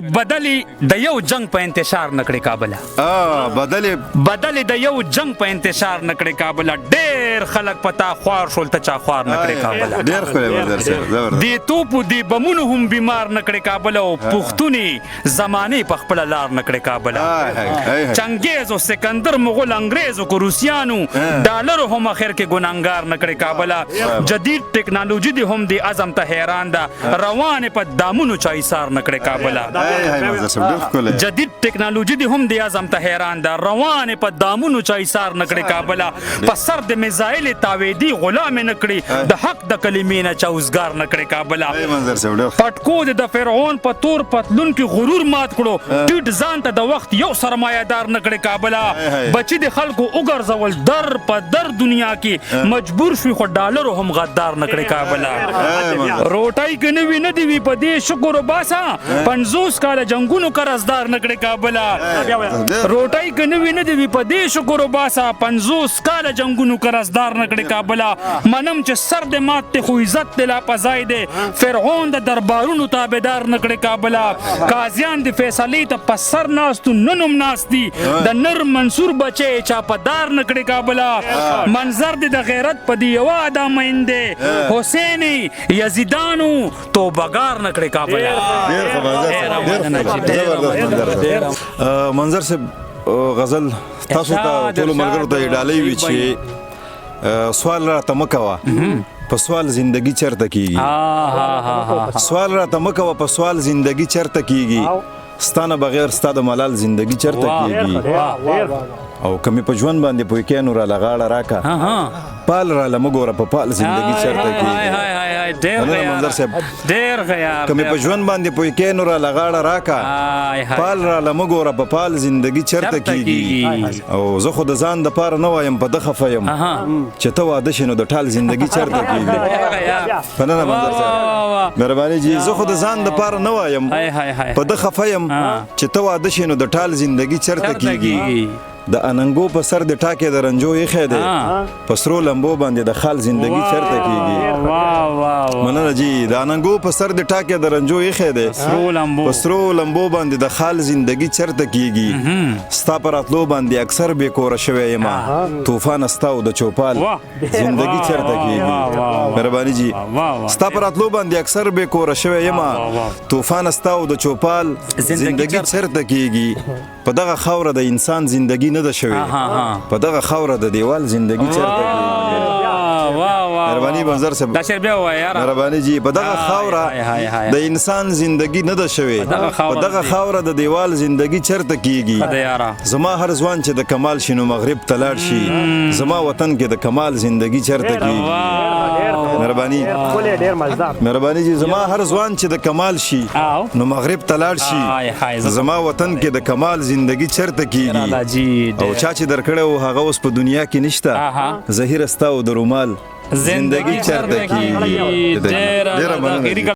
بدلی د یو جنگ په انتشار نکړي کابل. بدلی بدلی د یو جنگ په انتشار نکړي کابل. ډیر خلک پتا خوار شول ته چا خوار نکړي کابل. ډیر ښکلی منظر صاحب، زبردست. دی توپو دی بمونو هم بیمار نکړي کابل او پښتوني زمانه په خپل لار نکړي کابل. چنګیز او سکندر مغول انګریز او روسیانو ډالر هم اخر کې ګناګار نکړي کابل. جدید ټکنالوژي دی هم دی عزم ته حیران ده، روانه په دامونو چا ایثار نکړي کابل. جدید ټکنالوژي دی هم دی عزم ته حیران ده، روانه په دامونو چا ایثار نکړي کابل. په سر د میزایل تاویدی غلام نکړي، د حق د کلمې نه چا اوزګار نکړي کابل. پټکو د فرعون په تور پتلون کې غرور مات کړو، ټیټ ځان ته د وخت یو سرمایه دار نکړي کابل. بچی د خلکو وګرځول در په در دنیا کې مجبور شوي، خو ډالر هم غدار نکړي کابل. روټۍ کې نوي نه دی وي په دې شکر وباسه، 50 کاله جنگونو قرضدار نکړي کابل. روټۍ کې نوي نه دی وي په دې شکر وباسه، 50 کاله جنگونو قرضدار نکړي کابل. منم چې سر د مات ته خو عزت دی لا په ځای دی، فرعون د دربارونو تابعدار نکړي کابل. قاضیان د فیصلې ته په سر ناستو ننوم ناست دي، د نر منصور بچی چا په دار نکړي کابل. منظر دی د غیرت په دی یوه ادا مین دی، حسین یزیدانو توبګار نکړي کابل. ډیر ښه منظر صاحب، ډیر زبردست منظر صاحب. منظر صاحب غزل تاسو ته ټول ملګرو ته ډالۍ وی چې سوال راته مکوه په سوال زندگی چرته کیږي. سوال راته مکوه په سوال زندگی چرته کیږي، ستانه بغیر ستا د ملال زندگی چرته کیږي. او کمی په ژوند باندې پوه کې نور له غاړه راکا پال را لمګوره په پال زندگی چرته کیږي. ډیر منظر صاحب ډیر غیار. کمی په ژوند باندې پوه کې نور له غاړه راکا پال را لمګوره په پال زندگی چرته کیږي. او زه خو د ځان د پاره نه وایم په د خفه یم چې ته واده شې نو د ټال زندگی چرته کیږي. مننه منظر صاحب، مهرباني جی. زه خو د ځان د پاره نه وایم په د خفه یم چې ته واده شې نو د ټال زندگی چرته کیږي. د اننګو په سر د ټاکې د رنجو یې دی، په سرو لمبو باندې د خال زندگی چرته کیږي. مننه جی. د اننګو په سر د ټاکې د رنجو یې دی، په سرو لمبو باندې د خال زندگی چرته کیږي. ستا پر راتلو باندې اکثر بې کوره شوی یم، طوفان ستا او د چوپال زندگی چرته کیږي. مهرباني جی. ستا پر راتلو باندې اکثر بې کوره شوی یم، طوفان ستا او د چوپال زندگی چرته کیږي. په دغه خاوره د انسان زندگی نه ده شوې، په دغه خاوره د دیوال زندگی چرته کیږي. مهرباني منظر صاحب، دا شعر بیا ووایه یاره. مهرباني جی. په دغه خاوره د انسان زندگی نه ده شوې، په دغه خاوره د دیوال زندگی چرته کیږي. زما هر ځوان چې د کمال شي نو مغرب ته لاړ شي، زما وطن کې د کمال زندگی چرته کیږي. مهرباني مهرباني جی. زما هر ځوان چې د کمال شي نو مغرب ته لاړ شي، زما وطن کې د کمال زندگی چرته کیږي. او چا چې درکړی و هغه اوس په دنیا کې نشته، ظهیر ستا او د رومال زندگی چرته کیږي. ډیره مننه.